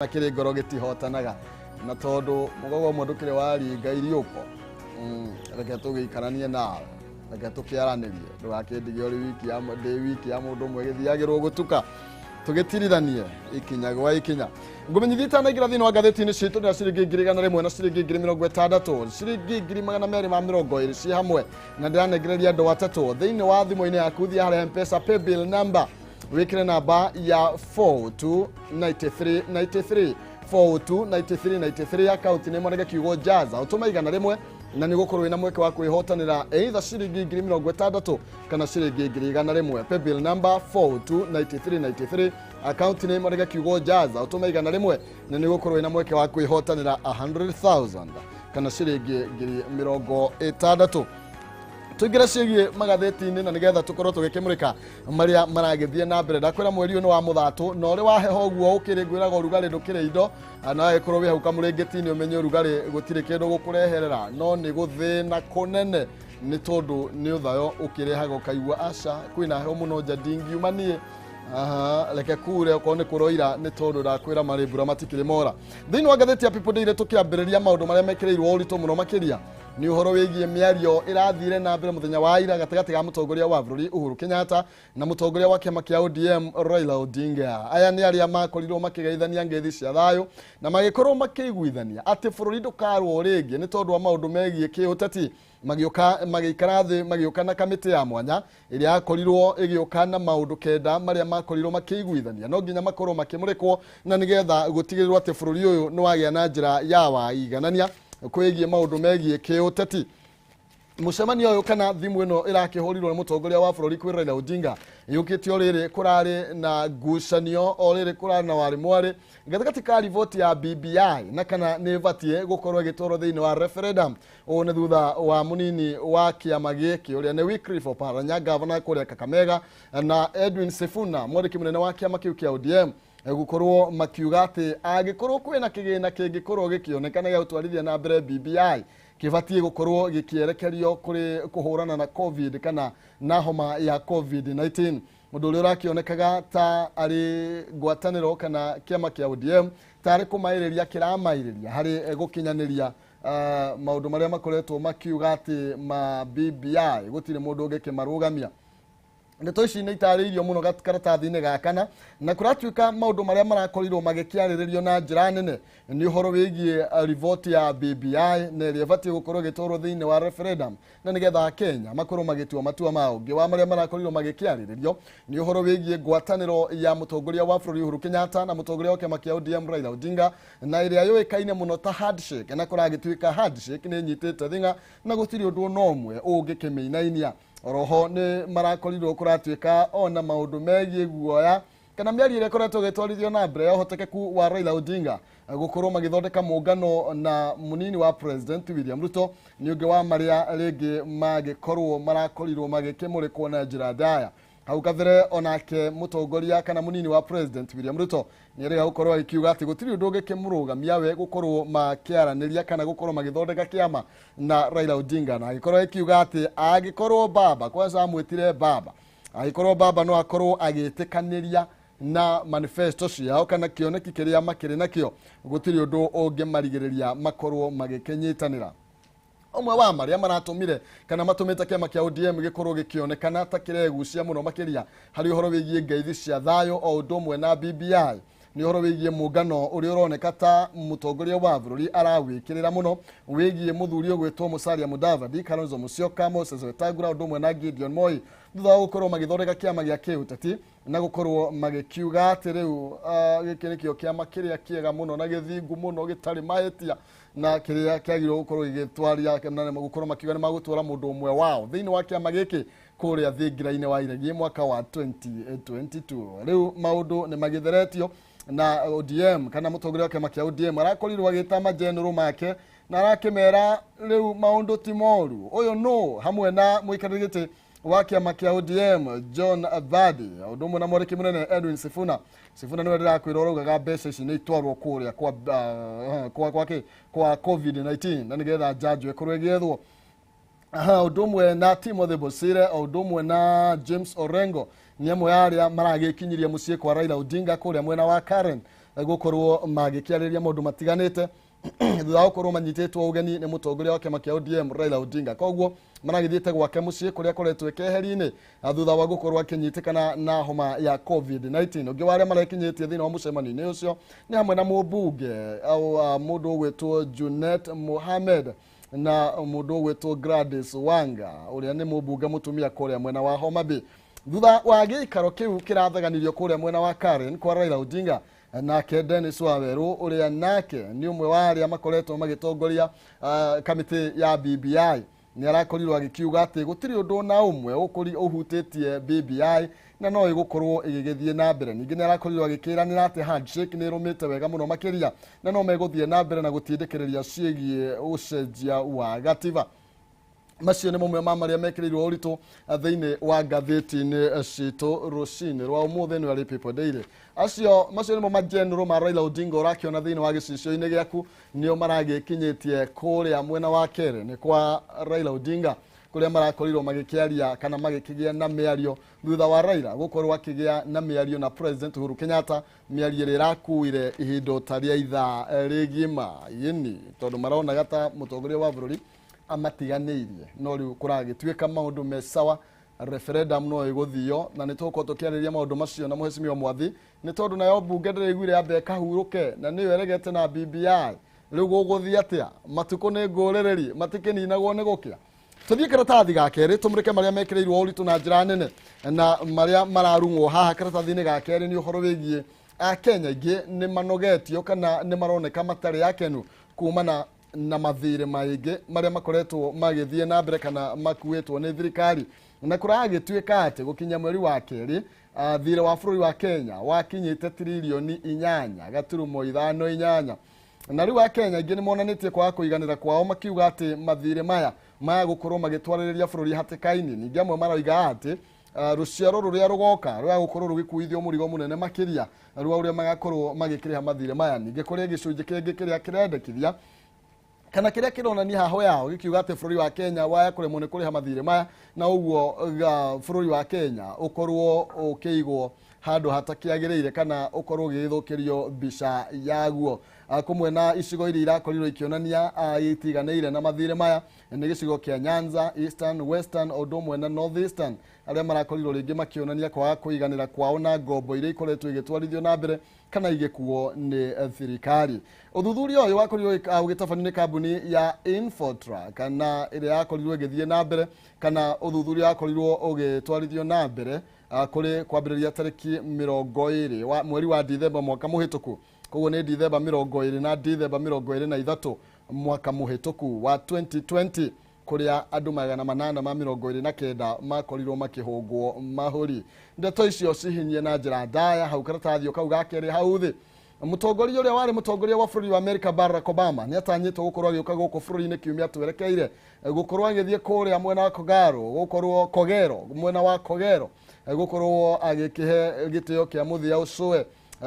Na kĩrĩ ngoro gĩtihotanaga na tondũ mũgogo ũmwe ndũkĩrĩ waringa iriũko. Reke tũgĩikaranie nawe, reke tũkĩaranĩrie, ndũgakĩndige ũrĩ wiki ya ndĩ wiki ya mũndũ ũmwe gĩthiagĩrwo gũtuka, tũgĩtiriranie ikinya gwa ikinya. Ngũmenyithia itanaingĩra thĩinĩ wa ngathĩti-inĩ citũ na ciringi 100,000 na ciringi 60,000, ciringi 220,000 ciĩ hamwe, na ndĩranengereria andũ atatũ thĩinĩ wa thimũ-inĩ yaku. Thiĩ harĩa M-Pesa paybill number, wĩkĩre namba ya 429393, 429393, akaunti nĩ mwanake kiugo jaza, ũtũme 100 na nĩ gũkorwo wĩna mweke wa kwĩhotanĩra either ciringi 60,000 kana ciringi 100,000. Paybill number 429393, akaunti nĩ mwanake kiugo jaza, ũtũme 100 na nĩ gũkorwo wĩna mweke wa kwĩhotanĩra 100,000 kana ciringi 60,000. Tũingĩre ciĩgiĩ magathĩti-inĩ na nĩgetha tũkorwo tũgĩkĩmũrĩka marĩa maragĩthiĩ na mbere. Ndakwĩra mweri ũyũ nĩ wa mũthatũ na ũrĩ wa heho ũguo ũkĩrĩ, ngwĩraga ũrugarĩ ndũkĩrĩ indo, na agĩkorwo wĩ hau kamũrĩngĩti-inĩ ũmenye ũrugarĩ gũtirĩ kĩndũ gũkũreherera, no nĩ gũthĩna kũnene nĩ tondũ nĩ ũthayo ũkĩrehaga ũkaigua aca kwĩna heho mũno nja ndingiuma niĩ. Aha, reke kure okorwo nĩ kũroira nĩ tondũ ndakwĩra marĩ mbura matikĩrĩ mora. Thĩinĩ wa ngathĩti ya People Daily tũkĩambĩrĩria, maũndũ marĩa mekĩrĩirwo ũritũ mũno makĩria nĩ ũhoro wĩgiĩ mĩario ĩrathire na mbere mũthenya wa ira gatagatĩ ga mũtongoria wa bũrũri Uhuru Kenyatta na mũtongoria wa kĩama kĩa ODM Raila Odinga. Aya nĩ arĩa makorirwo makĩgeithania ngeithi cia thayũ na magĩkorwo makĩiguithania atĩ bũrũri ndũkarwo rĩngĩ nĩ tondũ wa maũndũ megiĩ kĩũteti. Magĩũka magĩikara thĩ, magĩũka na kamĩtĩ ya mwanya ĩrĩa yakorirwo ĩgĩũka na maũndũ kenda marĩa makorirwo makĩiguithania no nginya makorwo makĩmũrĩkwo na nĩgetha gũtigĩrĩrwo atĩ bũrũri ũyũ nĩ wagĩa na njĩra ya waiganania kwĩgiĩ maũndũ megiĩ kĩũteti. Mũcemanio ũyũ kana thimũ ĩno ĩrakĩhũrirwo nĩ mũtongoria wa bũrũri kwĩ Raila Odinga yũkĩte o rĩrĩ kũrarĩ na ngucanio, o rĩrĩ kũrarĩ na warĩ mwarĩ gatagatĩ ka riboti ya BBI na kana nĩ ĩbatiĩ gũkorwo ĩgĩtwarwo thĩinĩ wa referendum. Ũũ nĩ thutha wa mũnini wa kĩama gĩkĩ ũrĩa nĩ Wycliffe Oparanya, gavana kũrĩa Kakamega, na Edwin Sifuna, mwandĩki mũnene wa kĩama kĩu kĩa ODM, gũkorwo makiuga atĩ angĩkorwo kwĩna kĩgĩna kĩngĩkorwo gĩkĩonekana gĩa gũtwarithia na mbere BBI, kĩbatiĩ gũkorwo gĩkĩerekerio kũrĩ kũhũrana na COVID kana na homa ya COVID-19, ũndũ ũrĩa ũrakĩonekaga ta arĩ ngwatanĩro kana kĩama kĩa ODM tarĩ kũmaĩrĩria kĩramaĩrĩria harĩ gũkinyanĩria maũndũ marĩa makoretwo makiuga atĩ ma BBI gũtirĩ mũndũ ũngĩkĩmarũgamia. Ndeto ici nĩ itarĩirio mũno karatathi-inĩ ga kana, na kũratuĩka maũndũ marĩa marakorirwo magĩkĩarĩrĩrio na njĩra nene nĩ ũhoro wĩgiĩ riboti ya BBI na ĩrĩa ĩbatiĩ gũkorwo ĩgĩtwarwo thĩinĩ wa referendum na nĩgetha Kenya makorwo magĩtua matua mao. Ũngĩ wa marĩa marakorirwo magĩkĩarĩrĩrio nĩ ũhoro wĩgiĩ ngwatanĩro ya mũtongoria wa bũrũri Uhuru Kenyatta na mũtongoria wa kĩama kĩa ODM Raila Odinga, na ĩrĩa yũĩkaine mũno ta handshake, na kũragĩtuĩka handshake nĩ ĩnyitĩte thing'a na gũtirĩ ũndũ ona ũmwe ũngĩkĩmĩinainia. Oroho nĩ marakorirwo kũratuĩka ona maũndũ megiĩ guoya kana mĩario ĩrĩa ĩkoretwo ĩgĩtwarithio na mbere ya ũhotekeku wa Raila Odinga gũkorwo magĩthondeka mũngano na mũnini wa president William Ruto nĩ ũngĩ wa marĩa rĩngĩ mangĩkorwo marakorirwo magĩkĩmũrĩkwo na njĩra ndaya. Hau kabere onake mũtongoria kana mũnini wa president William Ruto nĩ erĩga gũkorwo agĩkiuga atĩ gũtirĩ ũndũ ũngĩkĩmũrũgamia we gũkorwo makĩaranĩria kana gũkorwo magĩthondeka kĩama na Raila Odinga, na agĩkorwo agĩkiuga atĩ angĩkorwo baba, kwanza amwĩtire baba, angĩkorwo baba no akorwo agĩtĩkanĩria na manifesto ciao kana kĩoneki kĩrĩa makĩrĩ nakĩo, gũtirĩ ũndũ ũngĩmarigĩrĩria makorwo magĩkĩnyitanĩra. Ũmwe wa marĩa maratũmire kana matũmĩte kĩama kĩa ODM gĩkorwo gĩkĩonekana ta kĩregucia mũno makĩria harĩ ũhoro wĩgiĩ ngeithi cia thayũ o ũndũ ũmwe na BBI nĩ ũhoro wĩgiĩ mũngano ũrĩa ũroneka ta mũtongoria wa bũrũri arawĩkĩrĩra mũno wĩgiĩ mũthuri ũgwĩtwo Musalia Mudavadi, Kalonzo Musyoka, Moses Wetangula ũndũ ũmwe na Gideon Moi, thutha wa gũkorwo magĩthondeka kĩama gĩa kĩũteti na gũkorwo magĩkiuga atĩ rĩu gĩkĩ nĩkĩo kĩama kĩrĩa kĩega mũno na gĩthingu mũno gĩtarĩ mahĩtia na kĩrĩa kĩagĩrĩirwo gũkorwo gĩgĩtwaria na gũkorwo makiuga nĩ magũtwara mũndũ ũmwe wao thĩinĩ wa kĩama gĩkĩ kũrĩa thingira-inĩ wa iregi mwaka wa 2022. Rĩu maũndũ nĩ magĩtheretio na ODM kana mũtongoria wa kĩama kĩa ODM arakorirwo agĩta majenũrũ make na arakĩmera rĩu maũndũ ti moru. Ũyũ nũ hamwe na mũikarĩri gĩtĩ wa kĩama kĩa ODM John Mbadi ũndũ ũmwe na mwandĩki mũnene Edwin Sifuna. Sifuna nĩwe ndĩrakwĩra ũraugaga mbeca ici nĩ itwarwo kũrĩa kwa COVID-19 na nĩgetha njanjo ĩkorwo ĩgĩethwo. Aha, ũndũ ũmwe na Timothy Bosire o ũndũ ũmwe na James Orengo nĩ amwe a arĩa maragĩkinyirie mũciĩ kwa Raila Odinga kũrĩa mwena wa Karen. gũkorwo magĩkĩarĩria maũndũ matiganĩte thutha wa gũkorwo manyitĩtwo ũgeni nĩ mũtongoria wa kĩama kĩa ODM Raila Odinga. Koguo maragĩthiĩte gwake mũciĩ kũrĩa akoretwo keheri-inĩ thutha wa gũkorwo akĩnyitĩkana na homa ya COVID-19. Ũngĩ wa arĩa marekinyĩtie thĩinĩ wa mũcemanio-inĩ ũcio nĩ hamwe na mũmbunge au mũndũ ũgwĩtwo Junet Mohamed na mũndũ ũgwĩtwo Gladys Wanga ũrĩa nĩ mũmbunge mũtumia kũrĩa mwena wa Homa Bay. Thutha wa gĩikaro kĩu kĩrathaganirio kũrĩa mwena wa Karen kwa Raila Odinga, nake Dennis Waweru ũrĩa nake nĩ ũmwe wa arĩa makoretwo magĩtongoria kamĩtĩ ya BBI nĩ arakorirwo agĩkiuga atĩ gũtirĩ ũndũ na ũmwe ũhutĩtie BBI na no ĩgũkorwo ĩgĩgĩthiĩ na mbere. Ningĩ nĩ arakorirwo agĩkĩranĩra atĩ handshake nĩ ĩrũmĩte wega mũno makĩria na no megũthiĩ na mbere na gũtindĩkĩrĩria ciĩgiĩ ũcenjia wa gatiba. Macio nĩ mamwe ma marĩa mekĩrĩirwo ũritũ thĩinĩ wa ngathĩti-inĩ citũ rũcinĩ rwa ũmũthĩ nĩ arĩ People Daily. Acio macio nĩmo majenero ma Raila Odinga ũrakĩona thĩinĩ wa gĩcicio-inĩ gĩaku nĩo maragĩkinyĩtie kũrĩa mwena wa Kere nĩ kwa Raila Odinga kũrĩa marakorirwo magĩkĩaria kana magĩkĩgĩa na mĩario thutha wa Raila gũkorwo akĩgĩa na mĩario na President Uhuru Kenyatta, mĩario ĩrĩa ĩrakuire ihinda ta rĩa ithaa rĩgima yĩni tondũ maronaga ta mũtongoria wa bũrũri amatiganĩirie no rĩu kũragĩtuĩka maũndũ me sawa. Referendum no ĩgũthio na nĩ tũgũkorwo tũkĩarĩria maũndũ macio na mũhecimiwa Mwathi nĩ tondũ nayo mbunge ndĩraiguire yambe ĩkahurũke na nĩyo ĩregete na BBI. Rĩu gũgũthiĩ atĩa? Matukũ nĩ ngũrĩrĩri matikĩninagwo nĩ gũkĩa. Tũthiĩ karatathi ga kerĩ tũmũrĩke marĩa mekĩrĩirwo ũritũ na njĩra nene na marĩa mararung'wo haha karatathi-inĩ ga kerĩ nĩ ũhoro wĩgiĩ Akenya aingĩ nĩ manogetio kana nĩ maroneka matarĩ akenu kumana na mathirĩ maingĩ marĩa makoretwo magĩthiĩ na mbere kana makuĩtwo nĩ thirikari na kũragĩtuĩka atĩ gũkinya mweri wa kerĩ thirĩ wa bũrũri wa Kenya wakinyĩte tiririoni 8.58 na rĩu Akenya aingĩ nĩ monanĩtie kwaga kũiganĩra kwao makiuga atĩ mathirĩ maya maya gũkorwo magĩtwarĩrĩria bũrũri hatĩka-inĩ. Ningĩ amwe maroiga atĩ rũciaro rũrĩa rũgoka rũya gũkorwo rũgĩkuithio mũrigo mũnene makĩria rwa ũrĩa magakorwo magĩkĩrĩha mathirĩ maya. Ningĩ kũrĩ gĩcunjĩ kĩngĩ kĩrĩa kĩrendekithia kana kĩrĩa kĩronania haho yao gĩkiuga atĩ bũrũri wa Kenya waya kũremwo nĩ kũrĩha mathirĩ maya na ũguo bũrũri wa Kenya ũkorwo ũkĩigwo handũ hatakĩagĩrĩire kana ũkorwo ũgĩgĩthũkĩrio mbica yaguo. Kũmwe na icigo iria irakorirwo ikĩonania itiganĩire na mathirĩ maya nĩ gĩcigo kĩa Nyanza, Eastern, Western ũndũ ũmwe na North Eastern arĩa marakorirwo rĩngĩ makĩonania kwaga kũiganĩra kwao na ngombo iria ikoretwo igĩtwarithio na mbere kana igĩkuo nĩ thirikari. Ũthuthuria ũyũ wakorirwo ũgĩtabanio nĩ kambuni ya Infotrack kana ĩrĩa yakorirwo ĩgĩthiĩ na mbere kana ũthuthuria wakorirwo ũgĩtwarithio na mbere kũrĩ kwambĩrĩria tarĩki 20 wa mweri wa Dithemba mwaka mũhĩtũku. Koguo nĩ Dithemba 20 na Dithemba 23 mwaka mũhĩtũku wa 2020 kũrĩa andũ 829 makorirwo makĩhũngwo mahũri. Ndeto icio cihinyie na njĩra ndaya hau karatathi kau ga kerĩ hau thĩ. Mũtongoria ũrĩa warĩ mũtongoria wa bũrũri wa Amerika Barack Obama nĩ atanyĩtwo gũkorwo agĩũka gũkũ bũrũri-inĩ kiumia twerekeire gũkorwo agĩthiĩ kũrĩa mwena wa Kogaro gũkorwo Kogero mwena wa Kogero gũkorwo agĩkĩhe gĩtĩo kĩa mũthia ũcũe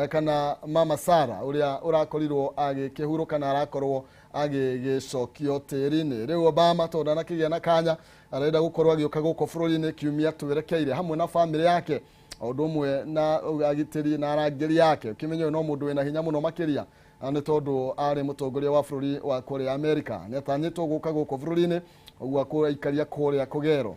kana Mama Sara ũrĩa ũrakorirwo agĩkĩhurũka na arakorwo agĩgĩcokio tĩri-inĩ. Rĩu Obama tondũ ndanakĩgĩa na kanya arenda gũkorwo agĩũka gũkũ bũrũri-inĩ kiumia twerekeire hamwe na bamĩrĩ yake o ũndũ ũmwe na agitĩri na arangĩri yake. Ũkĩmenya ũyũ no mũndũ wĩna hinya mũno makĩria nĩ tondũ arĩ mũtongoria wa bũrũri wa kũrĩa Amerika. Nĩ atanyĩtwo gũka gũkũ bũrũri-inĩ ũguo akũraikaria kũrĩa Kogero.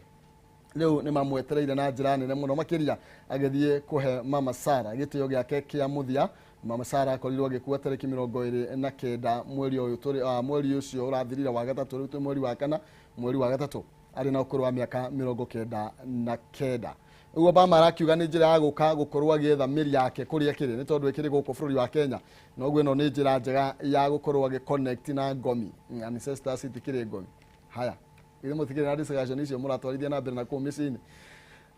Rĩu nĩ mamwetereire na njĩra nene mũno makĩria agĩthiĩ kũhe Mama Sara gĩtĩo gĩake kĩa mũthia. Mama Sara akorirwo agĩkua tarĩki 29 mweri ũyũ tũrĩ mweri ũcio ũrathirire wa gatatũ, rĩu twĩ mweri wa kana mweri wa gatatũ arĩ na ũkũrũ wa mĩaka 99. Ũguo Obama arakiuga nĩ njĩra ya gũka gũkorwo agĩetha mĩri yake kũrĩa ĩkĩrĩ nĩ tondũ ĩkĩrĩ gũkũ bũrũri wa Kenya na ũguo ĩno nĩ njĩra njega ya gũkorwo agĩ-connect na ngomi ancestors itikĩrĩ ngomi. Haya ithe mũtikĩrĩ na discussion icio mũratwarithia na mbere na kũu mĩciĩ-inĩ.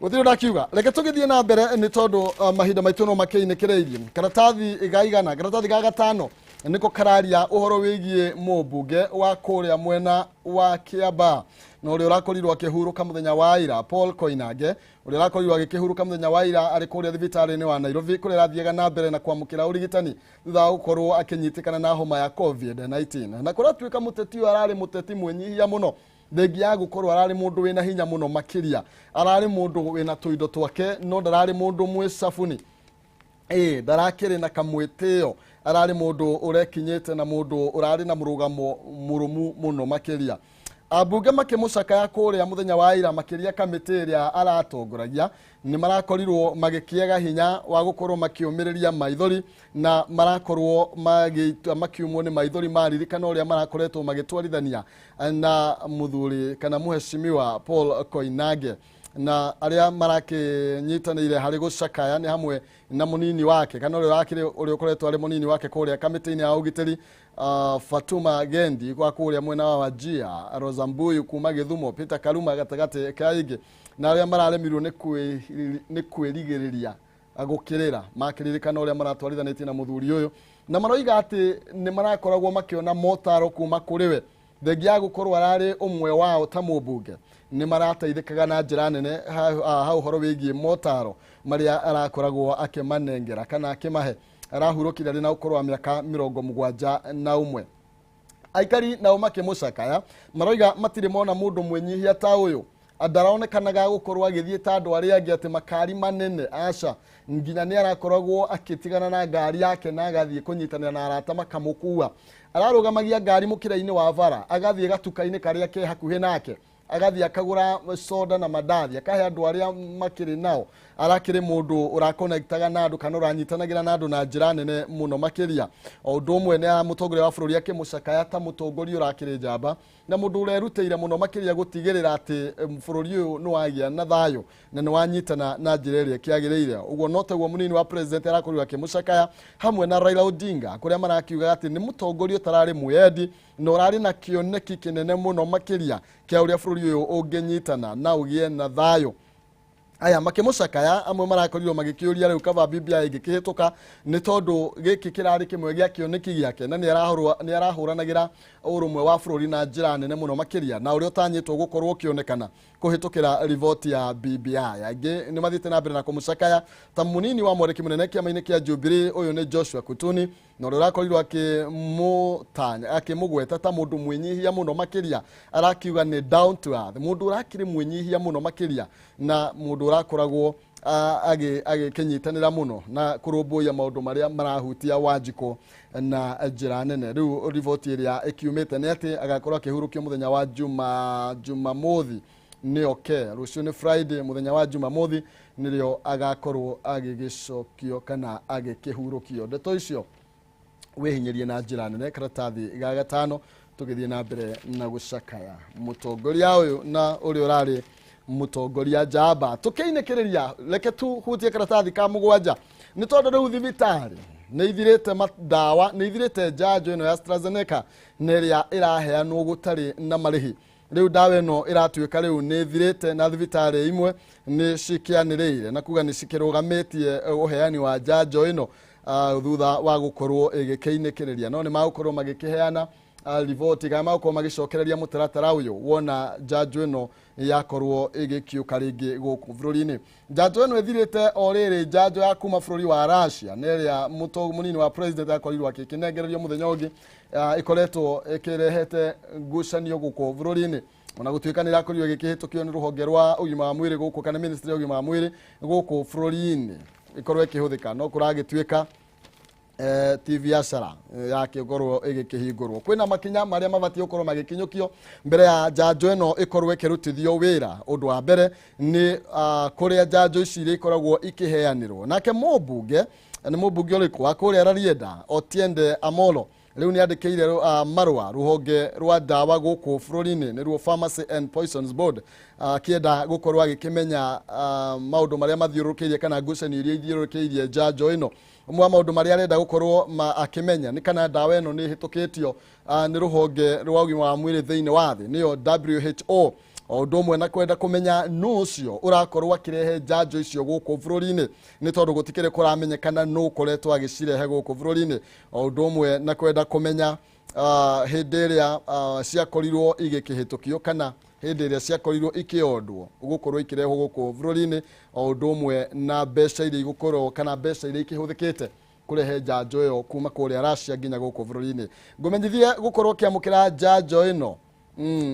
Gũtirĩ ũndakiuga reke tũgĩthiĩ na mbere nĩ tondũ mahinda maitũ no makĩinĩkĩrĩirie. Karatathi ga igana karatathi ga gatano nĩko kararia ũhoro wĩgiĩ mũmbunge wa kũrĩa mwena wa Kiambaa na ũrĩa ũrakorirwo akĩhurũka mũthenya wa ira Paul Koinange ũrĩa ũrakorirwo agĩkĩhurũka mũthenya wa ira arĩ kũrĩa thibitarĩ-inĩ wa Nairobi kũrĩa arathiaga na mbere na kwamũkĩra ũrigitani thutha wa gũkorwo akĩnyitĩkana na homa ya COVID-19. Na kũratuĩka mũteti ũyũ ararĩ mũteti mwĩnyihia mũno thengia ya gũkorwo ararĩ mũndũ wĩna hinya mũno makĩria, ararĩ mũndũ wĩna tũindo twake no ndararĩ mũndũ mwĩ cabuni. Ndarakĩrĩ na kamwĩtĩo, ararĩ mũndũ ũrekinyĩte na mũndũ ũrarĩ na mũrũgamo mũrũmu mũno makĩria. Ambunge makĩmũcakaya kũrĩa mũthenya wa ira, makĩria kamĩtĩ ĩrĩa aratongoragia nĩ marakorirwo magĩkĩaga hinya wa gũkorwo makĩũmĩrĩria maithori, na marakorwo makiumwo nĩ maithori maririkana ũrĩa marakoretwo magĩtwarithania na mũthuri kana mũheshimiwa Paul Koinange. Na arĩa marakĩnyitanĩire harĩ gũcakaya nĩ hamwe na mũnini wake kana ũrĩa ũrakĩrĩ ũrĩa ũkoretwo arĩ mũnini wake kũrĩa kamĩtĩ-inĩ ya ũgitĩri, Fatuma Gendi kwa kũrĩa mwena wa Wajia, Rosa Mbuyu kuma Gĩthumo, Peter Karuma gatagatĩ ka aingĩ, na arĩa mararemirwo nĩ kwĩrigĩrĩria gũkĩrĩra makĩririkana ũrĩa maratwarithanĩtie na mũthuri ũyũ, na maroiga atĩ nĩ marakoragwo makĩona motaro kuma kũrĩ we. Thengia ya gũkorwo ararĩ ũmwe wao ta mũmbunge, nĩ marateithĩkaga na njĩra nene ha ũhoro wĩgiĩ motaro marĩa arakoragwo akĩmanengera kana akĩmahe. Arahurũkire arĩ na ũkũrũ wa mĩaka 71. Aikari nao makĩmũcakaya maroiga matirĩ mona mũndũ mwĩnyihia ta ũyũ, ndaronekanaga gũkorwo agĩthiĩ ta andũ arĩa angĩ atĩ makari manene, aca, nginya nĩ arakoragwo akĩtigana na ngari yake na agathiĩ kũnyitanĩra na arata makamũkua. Ararũgamagia ngari mũkĩra-inĩ wa bara, agathiĩ gatuka-inĩ karĩa ke hakuhĩ nake, agathiĩ akagũra soda na mandathi akahe andũ arĩa makĩrĩ nao. Arakĩrĩ mũndũ ũrakonektaga na andũ kana ũranyitanagĩra na andũ na njĩra nene mũno makĩria. O ũndũ ũmwe nĩ mũtongoria wa bũrũri akĩmũcakaya ta mũtongoria ũrakĩrĩ njamba na mũndũ ũrerutĩire mũno makĩria gũtigĩrĩra atĩ bũrũri ũyũ nĩ wagĩa na thayũ na nĩ wanyitana na njĩra ĩrĩa ĩkĩagĩrĩire. Ũguo no taguo mũnini wa president arakorirwo akĩmũcakaya hamwe na Raila Odinga, kũrĩa marakiuga atĩ nĩ mũtongoria ũtararĩ mwĩendi na ũrarĩ na kĩoneki kĩnene mũno makĩria kĩa ũrĩa bũrũri ũyũ ũngĩnyitana na ũgĩe na thayũ. Aya makĩmũcakaya amwe marakorirwo magĩkĩũria rĩu kaba BBI ĩngĩkĩhĩtũka nĩ tondũ gĩkĩ kĩrarĩ kĩmwe gĩa kĩoneki gĩake, na nĩ arahũranagĩra ũrũmwe wa bũrũri na njĩra nene mũno makĩria, na ũrĩa ũtanyĩtwo gũkorwo ũkĩonekana kũhĩtũkĩra riboti ya BBI. Angĩ nĩ mathiĩte na mbere na kũmũcakaya ta mũnini wa mwandĩki mũnene kĩama-inĩ kĩa Jubilee, ũyũ nĩ Joshua Kutuni, na ũrĩa ũrakorirwo akĩmũgweta ta mũndũ mwĩnyihia mũno makĩria. Arakiuga nĩ down to earth, mũndũ ũrakĩrĩ mwĩnyihia mũno makĩria na mũndũ ũrakoragwo agĩkĩnyitanĩra mũno na kũrũmbũiya maũndũ marĩa marahutia Wanjikũ na njĩra nene. Rĩu riboti ĩrĩa ĩkiumĩte nĩ atĩ agakorwo akĩhurũkio mũthenya wa Jumamothi, nĩyo ke rũciũ nĩ Friday, mũthenya wa Jumamothi nĩrĩo agakorwo agĩgĩcokio kana agĩkĩhurũkio. Ndeto icio wĩhinyĩrie na njĩra nene karatathi ga gatano, tũgĩthiĩ na mbere na gũcakaya mũtongoria ũyũ na ũrĩa ũrarĩ mũtongoria njamba. Tũkĩinĩkĩrĩria, reke tuhutie karatathi ka mũgwanja, nĩ tondũ rĩu thibitarĩ nĩ ithirĩte ndawa, nĩ ithirĩte njanjo ĩno ya AstraZeneca na ĩrĩa ĩraheanwo gũtarĩ na marĩhi. Rĩu ndawa ĩno ĩratuĩka rĩu nĩ ĩthirĩte na thibitarĩ imwe nĩ cikĩanĩrĩire na kuga nĩ cikĩrũgamĩtie ũheani wa njanjo ĩno thutha wa gũkorwo ĩgĩkĩinĩkĩrĩria. No nĩ magũkorwo magĩkĩheana riboti kana magũkorwo magĩcokereria mũtaratara ũyũ wona njanjo ĩno yakorwo ĩgĩkiũka rĩngĩ gũkũ bũrũri-inĩ. Njanjo ĩno ĩthirĩte o rĩrĩ, njanjo ya kuma bũrũri wa Russia na ĩrĩa mũnini wa president akorirwo akĩnengererio mũthenya ũngĩ, ĩkoretwo ĩkĩrehete ngucanio gũkũ bũrũri-inĩ, ona gũtuĩka nĩ ĩrakorirwo ĩgĩkĩhĩtũkio nĩ rũhonge rwa ũgima wa mwĩrĩ gũkũ kana ministry ya ũgima wa mwĩrĩ gũkũ bũrũri-inĩ ĩkorwo ĩkĩhũthĩka, no kũragĩtuĩka ti biacara yakĩkorwo ĩgĩkĩhingũrwo. Kwĩna makinya marĩa mabatiĩ gũkorwo magĩkinyũkio mbere ya njanjo ĩno ĩkorwo ĩkĩrutithio wĩra. Ũndũ wa mbere nĩ kũrĩa njanjo ici iria ikoragwo ikĩheanĩrwo. Nake mũmbunge nĩ mũmbunge ũrĩkũ wa kũrĩa Rarieda, Otiende Amolo, rĩu nĩ andĩkĩire marũa rũhonge rwa ndawa gũkũ bũrũri-inĩ, nĩruo Pharmacy and Poisons Board, akĩenda gũkorwo agĩkĩmenya maũndũ marĩa mathiũrũrũkĩirie kana ngucanio iria ithiũrũrũkĩirie njanjo ĩno. Ũmwe wa maũndũ marĩa arenda gũkorwo akĩmenya nĩ kana ndawa ĩno nĩ ĩhĩtũkĩtio nĩ rũhonge rwa ũgima wa mwĩrĩ thĩinĩ wa thĩ, nĩyo WHO. O ũndũ ũmwe na kwenda kũmenya nũ ũcio ũrakorwo akĩrehe njanjo icio gũkũ bũrũri-inĩ, nĩ tondũ gũtikĩrĩ kũramenyekana nũ ũkoretwo agĩcirehe gũkũ bũrũri-inĩ. O ũndũ ũmwe na kwenda kũmenya hĩndĩ ĩrĩa ciakorirwo igĩkĩhĩtũkio kana hĩndĩ ĩrĩa ciakorirwo ikĩondwo gũkorwo ikĩrehwo gũkũ bũrũri-inĩ, o ũndũ ũmwe na mbeca iria igũkorwo kana mbeca iria ikĩhũthĩkĩte kũrehe njanjo ĩyo kuma kũrĩa Russia nginya gũkũ bũrũri-inĩ. Ngũmenyithie gũkorwo ũkĩamũkĩra njanjo ĩno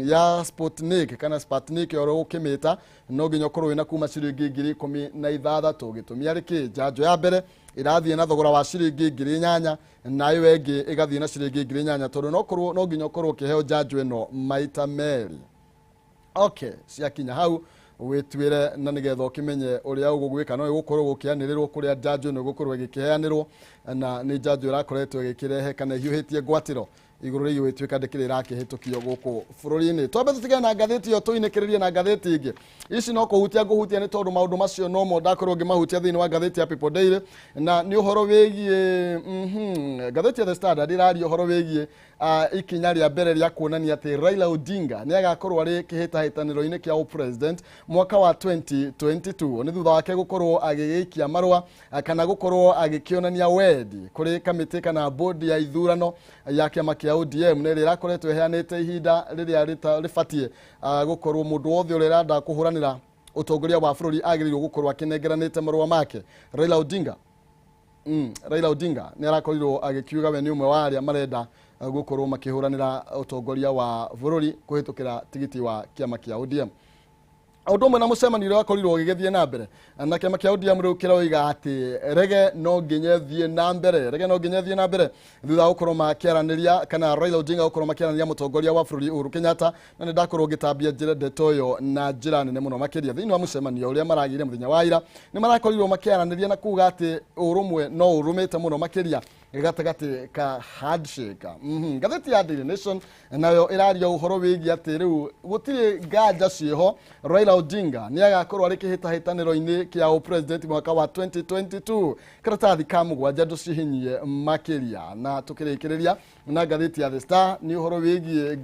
Ya Sputnik kana Sputnik oro ũkĩmĩta no nginya ũkorwo wĩna kuma ciringi 16,000. Gĩtũmi arĩ kĩ? Njanjo ya mbere ĩrathiĩ na thogora wa ciringi 8,000 na ĩyo ĩngĩ ĩgathiĩ na ciringi 8,000, tondũ no nginya ũkorwo ũkĩheo njanjo ĩno maita merĩ. Okay, ciakinya hau wĩtuĩre na nĩgetha ũkĩmenye ũrĩa ũgũgwĩka. No ĩgũkorwo gũkĩanĩrĩrwo kũrĩa njanjo ĩno ĩgũkorwo ĩgĩkĩheanĩrwo, na nĩ njanjo ĩrakoretwo ĩgĩkĩrehe kana ĩhiũhĩtie ngwatĩro igũrũ rĩgiĩ gwĩtuĩka ndĩkĩrĩ ĩrakĩhĩtũkio gũkũ bũrũri-inĩ. Twambe tũtigane na ngathĩti ĩyo, tũinĩkĩrĩrie na ngathĩti ingĩ ici. No kũhutia ngũhutia nĩ tondũ maũndũ macio nomo ndakorwo ngĩmahutia thĩinĩ wa ngathĩti ya People Daily, na nĩ ũhoro wĩgiĩ ngathĩti ya The Standard ĩraria ũhoro wĩgiĩ ikinya rĩa mbere rĩa kuonania atĩ Raila Odinga nĩ agakorwo arĩ kĩhĩtahĩtanĩro-inĩ kĩa ũpresident mwaka wa 2022. Nĩ thutha wake gũkorwo agĩgĩikia marũa kana gũkorwo agĩkĩonania wendi kũrĩ kamĩtĩ kana bodi ya ithurano ya kĩama kĩa ODM, na ĩrĩa ĩrakoretwo ĩheanĩte ihinda rĩrĩa rĩbatiĩ gũkorwo mũndũ wothe ũrĩa ũrenda kũhũranĩra ũtongoria wa bũrũri agĩrĩirwo gũkorwo akĩnengeranĩte marũa make. Raila Odinga nĩ arakorirwo agĩkiuga we nĩ ũmwe wa arĩa marenda gũkorwo makĩhũranĩra ũtongoria wa bũrũri kũhĩtũkĩra tigiti wa kĩama kĩa ODM. Ũndũ ũmwe na mũcemanio ũrĩa wakorirwo ũgĩgĩthiĩ na mbere na kĩama kĩa ODM rĩu kĩroiga atĩ rege no nginya ĩthiĩ na mbere, rege no nginya ĩthiĩ na mbere thutha wa gũkorwo makĩaranĩria kana Raila Odinga gũkorwo makĩaranĩria mũtongoria wa bũrũri Uhuru Kenyatta. Na nĩ ndakorwo ngĩtambia njĩra ndeto ĩyo na njĩra nene mũno makĩria. Thĩinĩ wa mũcemanio ũrĩa maragĩire mũthenya wa ira, nĩ marakorirwo makĩaranĩria na kuga atĩ ũrũmwe no ũrũmĩte mũno makĩria gatagatĩ ka handshake. Ngathĩti ya Daily Nation nayo ĩraria ũhoro wĩgiĩ atĩ rĩu gũtirĩ nganja ciĩho, Raila Odinga nĩ agakorwo arĩ kĩhĩtahĩtanĩro-inĩ kĩa ũpresident mwaka wa 2022. Karatathi ka mũgwanja ndũcihinyie makĩria. Na tũkĩrĩkĩrĩria na ngathĩti ya The Star, nĩ ũhoro wĩgiĩ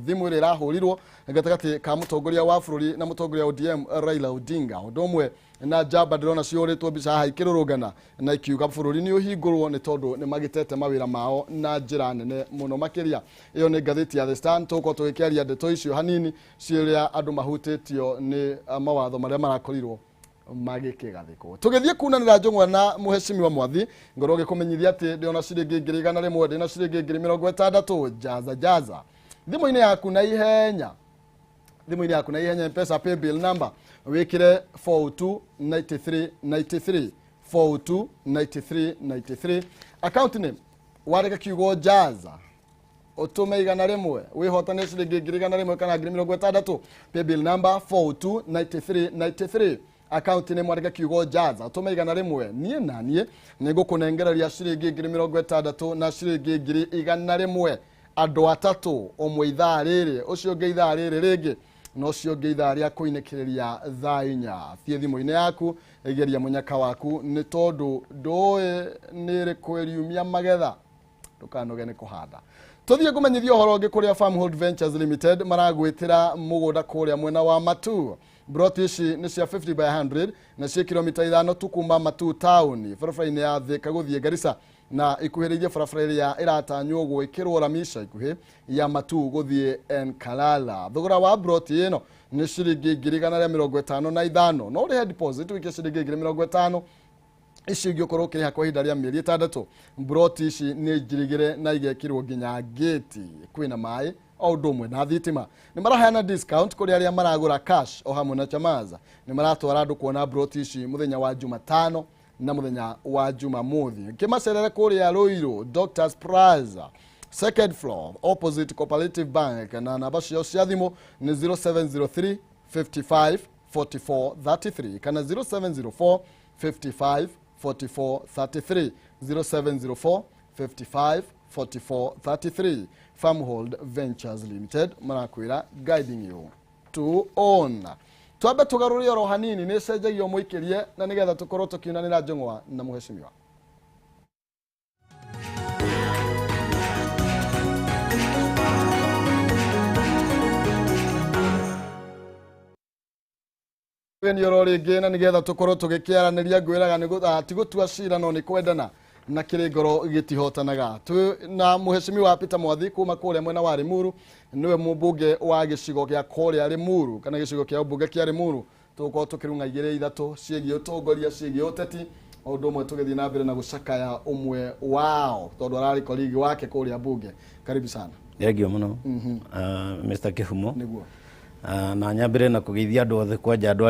thimũ ĩrĩa ĩrahũrirwo gatagatĩ ka mũtongoria wa bũrũri na mũtongoria wa ODM Raila Odinga. Ũndũ ũmwe na njamba ndĩrona cihũrĩtwo mbica haha ikĩrũrũngana na ikiuga bũrũri nĩ ũhingũrwo nĩ tondũ nĩ magĩtete mawĩra mao na njĩra nene mũno makĩria. Ĩyo nĩ ngathĩti ya The Star. Tũgũkorwo tũgĩkĩaria ndeto icio hanini ciĩrĩa andũ mahutĩtio nĩ mawatho marĩa marakorirwo magĩkĩgathĩkwo. Tũgĩthiĩ kunanĩra njũng'wa na mũhecimiwa Mwathi, ngorwo ngĩkũmenyithia atĩ ndĩona ciringi 100,000, ndĩna ciringi 60,000. Jaza jaza thimũ-inĩ yaku na ihenya, thimũ-inĩ yaku na ihenya. Mpesa paybill number wĩkĩre 402 93 93, 402 93 93. Account name warĩka kiugo jaza, ũtũme 100, wĩhotane ciringi 100,000 kana 60,000. Paybill number 402 93 93, account nĩ mwandĩke kiugo jaza, ũtũme 100. Niĩ na niĩ nĩ ngũkũnengereria ciringi 60,000 na ciringi 100,000, andũ atatũ, ũmwe ithaa rĩrĩ, ũcio ũngĩ ithaa rĩrĩ rĩngĩ, na ũcio ũngĩ ithaa rĩa kũinĩkĩrĩria thaa 4. Thiĩ thimũ-inĩ yaku, geria mũnyaka waku, nĩ tondũ ndũĩ nĩ ĩrĩkũ ĩriumia magetha. Ndũkanoge nĩ kũhanda. Tũthiĩ ngũmenyithia ũhoro ũngĩ kũrĩa Farmhold Ventures Limited maragwĩtĩra mũgũnda kũrĩa mwena wa Matu. Broti ici nĩ cia 50 by 100 na ciĩ kilomita 5 tu kuma Matu town, barabara-inĩ ya Thika gũthiĩ Garissa, na ikuhĩrĩirie barabara ĩrĩa ĩratanywo gwĩkĩrwo rami ica ikuhĩ ya Matu gũthiĩ Enkalala. Thogora wa broti ĩno nĩ ciringi 155,000. No ũrĩhe deposit wĩkie ciringi 50,000, icio ingĩ ũkorwo ũkĩrĩha kwa ihinda rĩa mĩeri 6. Broti ici nĩ njirigĩre na igekĩrwo nginya ngĩti, kwĩna maĩ o ũndũ ũmwe na thitima. Nĩ maraheana discount kũrĩ arĩa maragũra cash o hamwe na chamaza. Nĩ maratwara andũ kuona broti ici mũthenya wa Jumatano na mũthenya wa Jumamothi. Kĩmacerere kũrĩa Ruiru, Doctors Plaza, second floor, opposite Cooperative Bank, na namba ciao cia thimũ nĩ 0703 55 44 33 kana 0704 55 44 33, 0704 55 44 33. Farmhold Ventures Limited marakwĩra guiding you to own. Twambe tũgarũre oro hanini, nĩ cenjagio mũikĩrie na nĩgetha tũkorwo tũkiunanĩra njũng'wa na mũhecimiwa. Geni oro rĩngĩ na nĩgetha tũkorwo tũgĩkĩaranĩria. Ngwĩraga ti gũtua cira no nĩ kwendana, na kĩrĩ ngoro gĩtihotanaga. Twĩ na mũhecimiwa Peter Mwathi kuma kũrĩa mwena wa Limuru, nĩwe mũmbunge wa gĩcigo gĩa kũrĩa Limuru kana gĩcigo kĩa ũmbunge kĩa Limuru. Tũgũkorwo tũkĩrung'a igĩrĩ ithatũ ciĩgiĩ ũtongoria, ciĩgiĩ ũteti, o ũndũ ũmwe tũgĩthiĩ na mbere na gũcakaya ũmwe wao tondũ ararĩ colleague wake kũrĩa mbunge. Karibu sana. Thengio mũno, Mr. Kĩhumo. Nĩguo. Na nyambĩrĩre na kũgeithia andũ othe, kwanja andũ